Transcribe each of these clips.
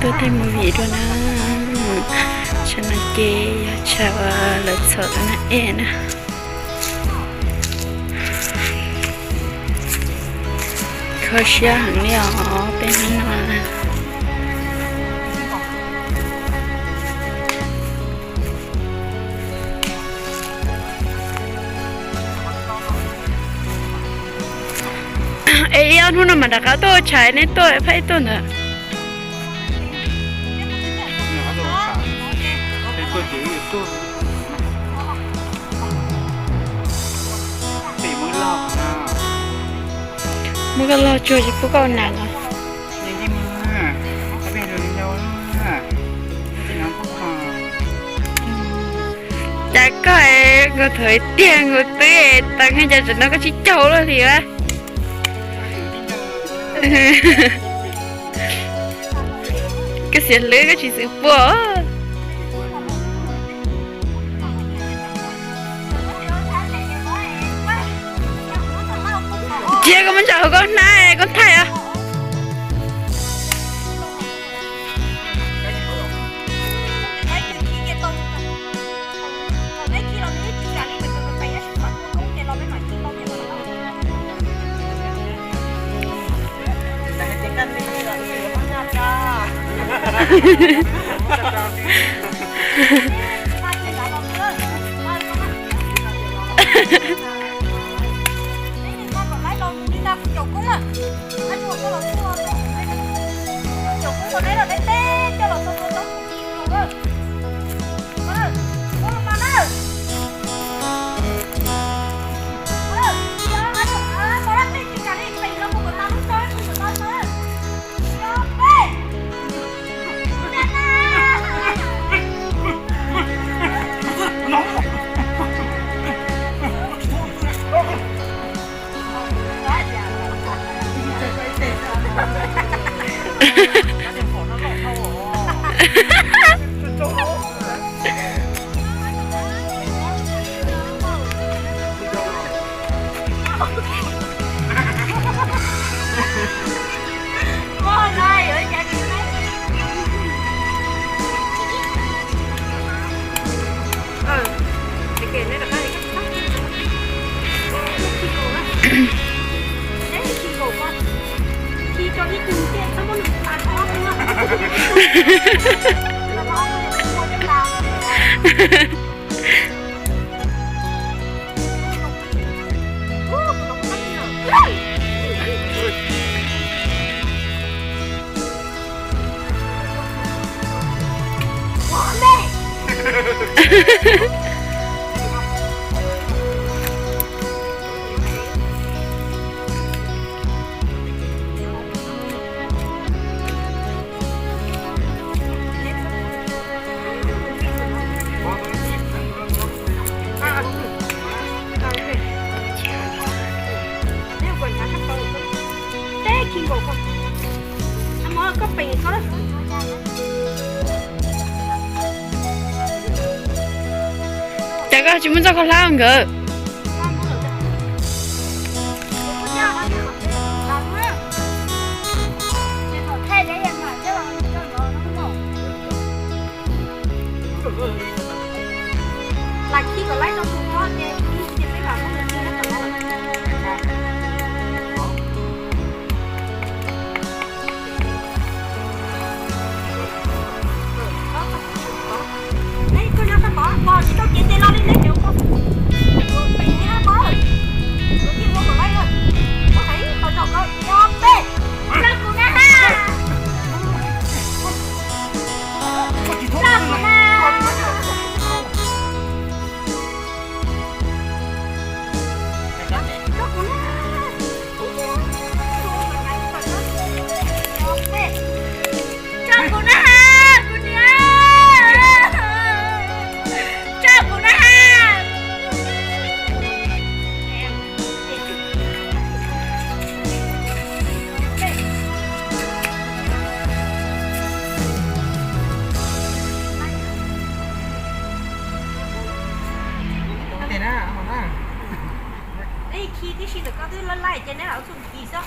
Tuaj tej movie dua na. Tsam no ces yog tsam uas lawv txhom tau na ej na. Kho siab heev li os peb hnub no na. Es ib ob hnub no mam rov qab tuaj ua tshais, nej tuaj pheej tuaj ntawd. Muab koj log tsuag tsis pub koj ua nas os. Cas koj nkaus thaum tiag nkaus twb teev, cas tam no koj tsis caug luaj li a? Koj xiav hlwb koj tsis xwm pua. Cia koj muab ntsaum hauv koj hnab koj thaij os. Cas koj tsis muab txoj khaub hlab nkawd? Ib sij ntawm koj twb laj laj ces neb los ua txuj kis xwb.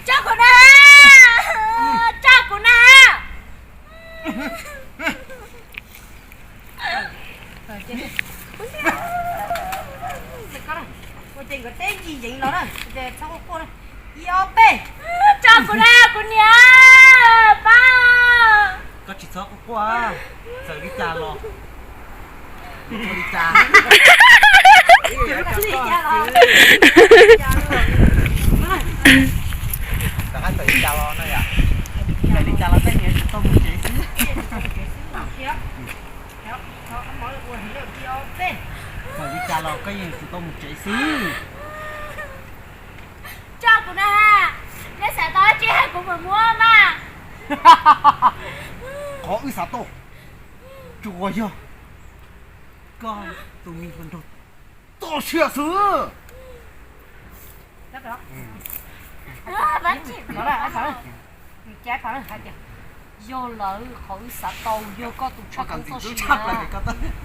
Tsob kuv na, tsob kuv na, tsob kuv na. Ua ces nkawd teb ncig yeev los na, txhob quaj quaj na. Ib ob peb. Tso kuv na, kuv niam, pab. Koj tsis txhob quaj quaj, txawm li cas los ua li cas. Txawm li cas los, txawm li cas los tej niam tsis tau mus tsev xwb. Txawm li cas los koj yeej tsis tau mus tsev xwb. Tso kuv na, neb xav tau dab tsi hais kuv mam muab mas. Qhov wb xav tau tsuas yog koj tus me hluas nraug txoj sia xwb. Yog lawm, qhov wb xav tau yog koj tus tshaj koob txoj sia.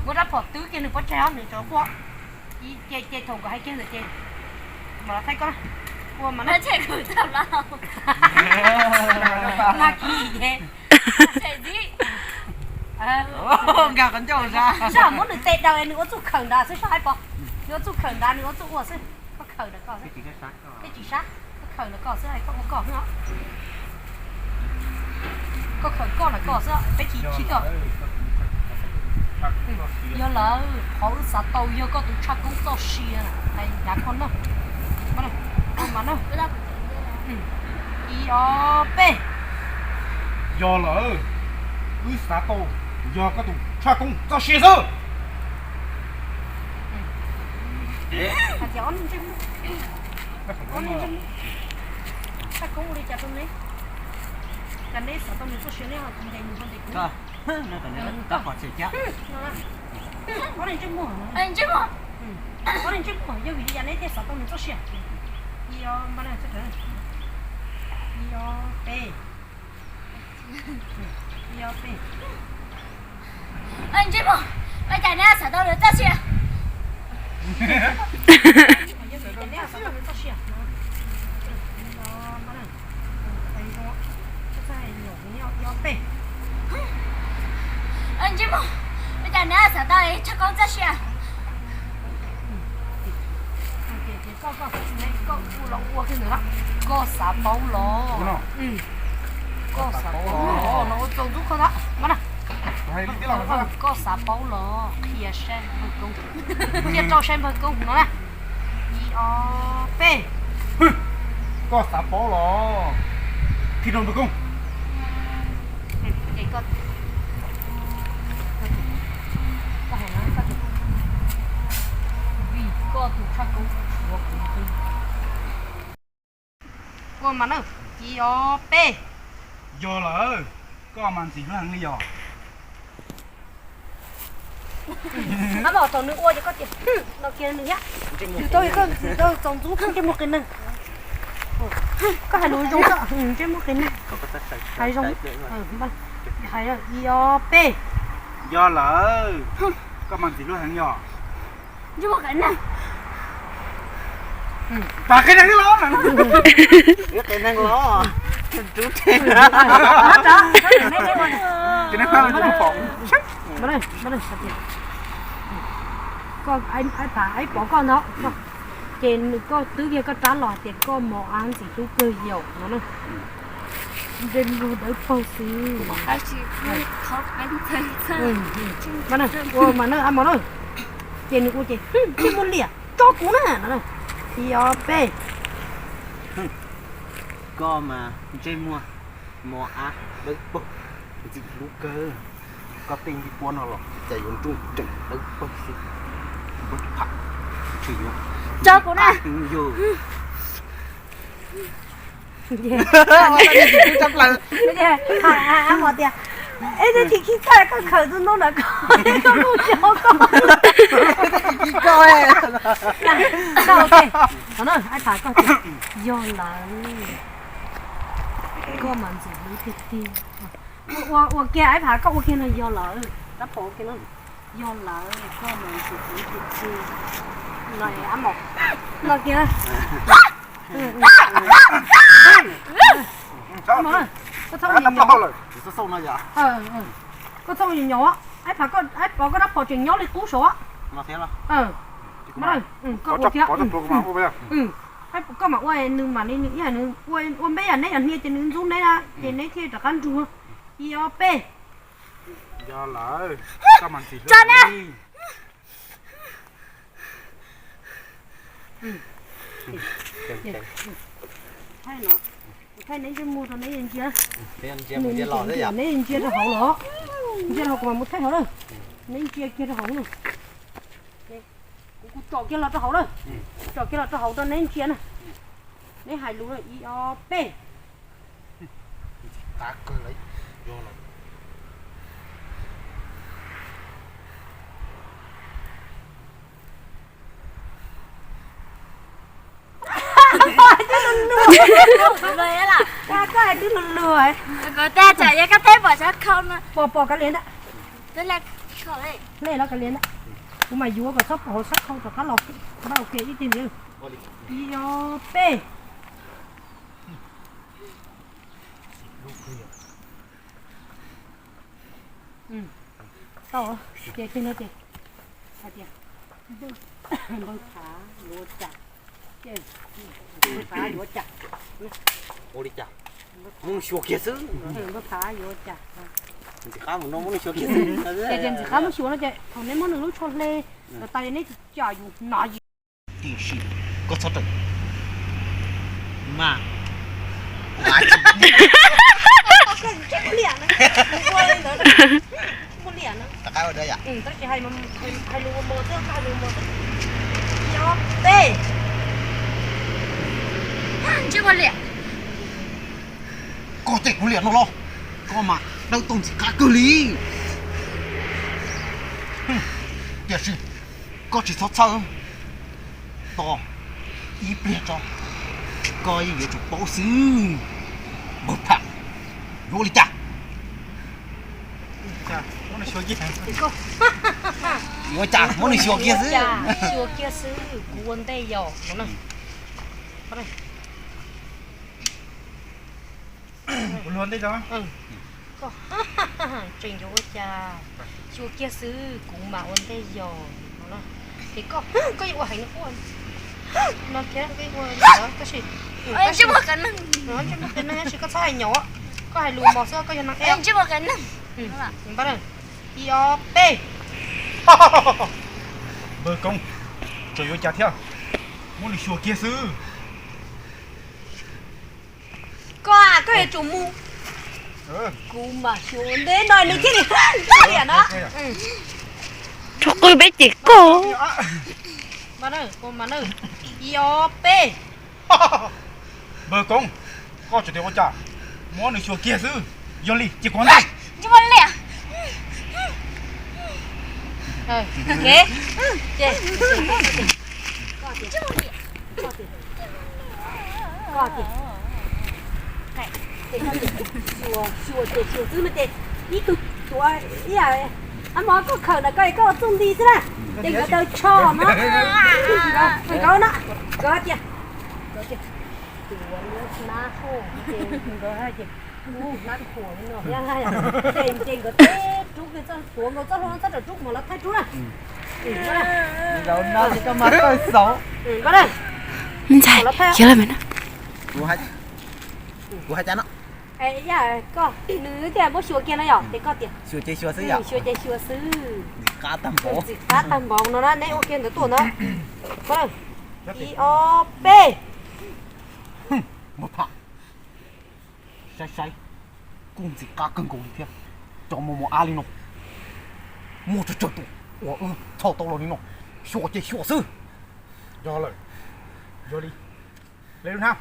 Muab rab phom twb kiag nws pob tsaig, nws tso quaj. Ces thaum nkawd hais kiag ntawd ces mam los thaij koj. Ua mas na, mas kiv ces nkag qhov ncauj, saj muab nws tes daws es nws ua txuj khawm nrad xwb, saj hais pom. Nws ua txuj khawm nrad, nws ua txuj ua xwb. Koj khawm ntawm koj xwb, peb tsis sab, koj khawm ntawm koj xwb, koj ua koj xwb. Koj khawm koj ntawm koj xwb, peb tsis khib koj. Yog lawm, qhov wb xav tau yog koj tus tshaj koob txoj sia, hais dav koj na. Mas na, ib ob peb. Yog lawm, wb xav tau yog koj tus tshaj koob txoj sia xwb. Hais tias ob niag ntsej muag, ob niag ntsej muag, tshaj koob ua li cas rau neb? Cas neb xav tau nws txoj sia neb ho ntes nws ho ntes kuv? Ob niag ntsej muag, ob niag ntsej muag, yog vim li cas neb thiaj xav tau nws txoj sia? Ib ob, ib ob peb. Ib ob peb. Ntsej muag, ua cas neb xav tau nws txoj sia? Yog vim li cas neb xav tau nws txoj sia? Ib ob peb. Ntsej muag, ua cas neb xav tau tshaj koob txoj sia? Koj, koj, koj ua los ua kiag ntawd, koj xav paub los? Koj xav paub los, los ua txaus ntxub koj ntag. Koj xav paub los qhia saib npawg koob, qhia rau saib npawg koob no na. Ib ob peb. Koj xav paub los qhia rau npawg koob. Vim koj tus tshaj koob tshuav kuv ntxeev. Ua mas na, ib ob peb. Yog lawm, koj mas ntxim hlub heev li yog. Ab, thaum nws ua ces koj tias no kiag nws thiab. Yus tau, yus tau txaus ntxub ntsej muag qias neeg. Koj hais lus zoo, ntsej muag qias neeg. Hais zoo. Hais ib ob peb. Yog lawm, koj mas ntxim hlub heev yog. Ntsej muag qias neeg. Pab qias neeg los, qias neeg los. Rub rhe. Koj, aib pom, aib pom koj ntag. Ces nws, koj twb kiag koj rab los tias koj mos ab ntxim hlub kawg yaum no na. Ntsej muag dawb paug xwb. Ua mas na, ab mos na. Ces nws ua ces ntsej muag liam tso kuv na no. Ib ob peb. Koj mas ntsej muag mos ab dawb paug, ntxim hlub kawg. Koj tej npib puab no los cas yuav nruj nreem dawb paug xwb. Tso kuv na. Yog. Hais tias, eb, tsis khib koj, koj khawm tus ntoo ntawm koj, koj kuj yog koj. Koj, aib tham koj tias yog lawm. Koj mas ntxim hlub tiag tiag. Ua, ua kiag Aib Phav, koj ua kiag no yog lawm. Rab phom ua kiag no yog lawm, koj mas ntxim hlub tiag tiag. Los Aib Mom, los kiag. Koj txhob nyos, koj txhob nyos. Aib Phav, Aib Phav, koj rab phom tseem nyob li qub saud. Koj ua kiag. Koj mam ua nws mam li, nws ib yam nws ua, ua npeb yam neb yog hnia ces nws ntxub neb na, ces neb thiaj rov qab nrug. Ib ob peb. Yog lawm, koj mas ntxim hlub. Thaij no, thaij neb ntsej muag rau neb ntsia. Neb ntsia rau hauv los, ntsia rau hauv kuv mam mus thaij hauv lawm. Neb ntsia kiag rau hauv na. Kuv, kuv tsom kiag los rau hauv lawm. Tsom kiag los rau hauv rau neb ntsia na. Neb hais lus ib ob peb. Koj hais twb luag luag. Pom, pom kav liam ntawd. Hle los kav liam ntawd. Kuv mam yuav kom txhob pom hauv sab khau rov qab los. Npaj ua kiag ib teg ntxiv. Ib ob peb. Tau, ces teg no ces hais tias npawg Phav yuav cas, npawg Phav yuav cas. Ua li cas? Muab nws xyuas kiag xwb. Npawg Phav yuav cas. Ntxim qab mus no muab nws xyuas kiag xwb. Ces ntxim qab muab xyuas no ces thaum neb muab nws lub tsho hle los tas neb cia yus hnav yus. Tiam sis koj txhob rawm mas. Ua li ntawd, ua li ntawd. Rov qab ua dab yam. Tab sis hais, hais lus mos mos xwb, hais lus mos xwb. Ib ob peb. Ntsej muag liam. Koj cem kuv liam no los? Koj mas dawb tuag ntxim qab kawg li. Tiam sis koj tsis txhob txhawj, tos ib pliag tso, koj yeej yuav tsum paub xwb. Npawg Pham, yuav ua li cas? Yuav ua cas? Muab nws xyuas kiag xwb. Xyuas kiag xwb, kuv ua ntej yog no. Kuv ua ntej yog. Tseem yuav ua cas? Xyuas kiag xwb, kuv mam ua ntej yog no. Ces koj, koj yuav ua heev no, ua no thiab, tab sis ntsej muag qev neeg, tab sis koj txhob hais nyaum, koj hais lus mos xwb, koj yog neeg eb. Npawg, ib ob peb. Npawg Koob, tseem yuav ua cas thiab? Muab nws xyuas kiag xwb. Koj, koj yuav tsum mus. Kuv mam xyuas ua ntej no nws thiaj li liam no. Tsuas qw peb ces koj. Ib ob peb. Npawg Koob, koj tseem tias ua cas? Muab nws xyuas kiag xwb. Yog li ces kuv ntej. Koj tias, xyuas, xyuas ces xyuas xwb no ces ib tug tuav ib yam, ab mov koj khawm ntawm koj, koj ua txuj nti xwb na, ces nkawd daws tsho no, nkawd no, nkawd tias, nkawd tias, tuav nab hauj, ces nkawd hais tias, ub, nab khuam li no, ces nkawd teb rub, tuav nkaus txoj hlua no txhob rawm rub, kuv mam los thaij rub na. Ntxhais, yog lawm mas no. Kuv hais cas no? Koj, nws tias muab xyuas kiag no yom, ces koj tias xyuas ces xyuas xwb yom. Xyuas ces xyuas xwb. Ntxim qab tag npaum. Ntxim qab tag npaum no na, neb ua kiag ntawd tuaj ntawd. Ib ob peb. Npawg Pham, saib saib, kuj ntxim qab kawg nkaus li thiab. Cov mos mos ab li no, muaj tsawg tsawg tus uas wb txhom tau los li no, xyuas ces xyuas xwb. Yog lawm, yog li, hle lub hnab.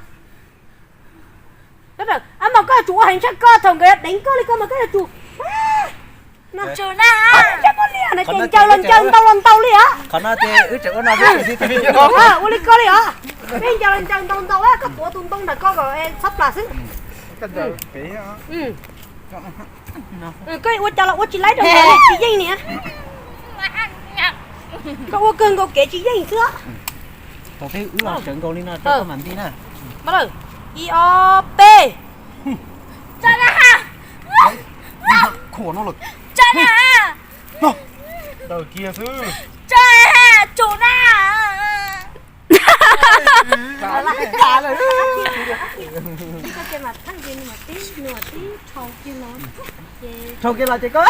Ab mas koj yuav tsum ua heev tshaj koj, thaum nkawd deev koj li koj mas koj yuav tsum. Ntsej muag liam no ces ncaws los ncaws, ntaus los ntaus li os. Ua li koj li os. Peb ncaws los ncaws, ntaus ntaus, koj tuav tus ntoo ntawm koj kom txhob plam xwb. Koj ua cas los ua tsis laib rau, tsis yeej niam. Koj ua kawg nkaus kev tsis yeej xwb. Thaum twg wb los sawv nkaus li no rau koj mam nti na. Ib ob peb. Daws kiag xwb. Dhau kiag los ces koj